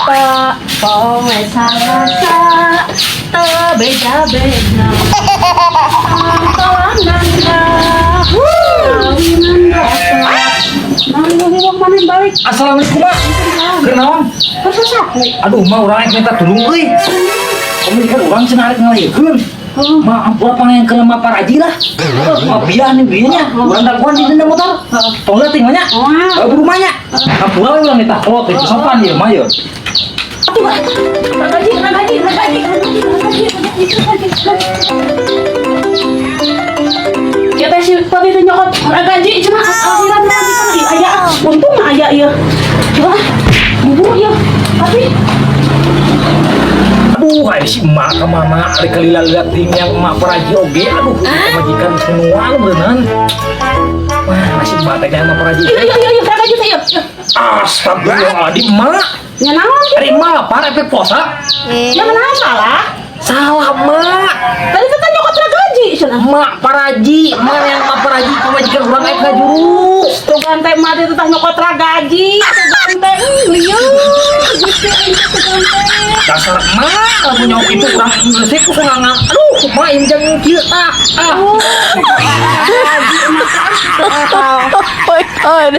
Bapak poe Salasa teu beja-beja. Tongtolanan ka kawinan bapak. Nah, wong mana balik? Assalamualaikum, Mak. Kunaon? Terus sapu. Aduh, mah urang rek minta tulung euy. Pemikiran urang cenah rek ngalayekeun. Ma, ampura pangayangkeun Mak Paraji lah. Mah biah nih bieunya. Urang dagoan di dina motor. Tong leutik mah nya. Wah. Buru mah nya. Ampura we urang minta kolot itu sopan ieu mah ieu. Atuh, ah. Gaji, gaji, gaji, gaji, gaji, gaji, gaji. Ya teh si Papi teh nyokot gaji cenah aliran majikan ieu aya. Untung mah aya ieu. Coba ah, bubur ieu. Papi. Aduh, kayak si emak ka mana ari kalila-lila ting yang emak Paraji oge. Aduh, pamajikan geus menual beunang. Wah, si emak teh emak Paraji. Iya iya iya iya gaji teh ieu. Astagfirullahaladzim, emak. Nya naon? Ari emak lapar efek puasa. Ya kenapa lah? Salah, emak. Tadi teh nyokot gaji cenah. Emak Paraji, emak yang emak Paraji pamajikan urang aya ngajuru. Tuh teh emak teh tah nyokot gaji. Tuh teh lieur. Gusti aing teh tuh teh. Dasar emak lamun nyaho kitu urang geusik ku sorangan. Aduh, kumaha ieu jang kieu tah. Ah. Gaji emak teh. Oh my God.